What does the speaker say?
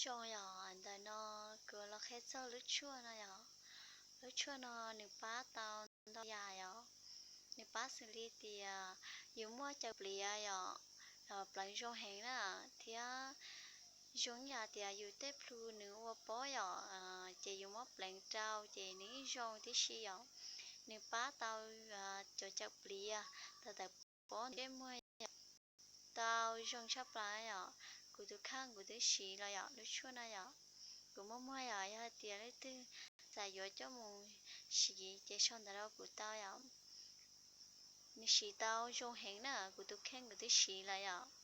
Zoo yom, ntawm no kuv los qhia txog lub tshuaj no yom. Lub tshuaj no nws pab tau ntau yam yom. Nws pab xws li tias yus muaj cawv pliav yom, pleev zoo heev na, thiab zoo yam tias yus tej plhu nws ua pob yom, ces yus muab pleev rau ces nws yeej zoo tib si yom. Nws pab tau cov cawv pliav, tawm tawm pob ntsej muag yom, tau zoo tshaj plaws yom. Kuv tus kheej kuv twb siv los yom, lub tshuaj no yom. Kuv muaj muag yom, yog hais tias leej twg txawm yuav coj mus siv ces sau ntawv rau kuv tau yom. Nws siv tau zoo heev na, kuv tus kheej kuv twb siv lawm yom.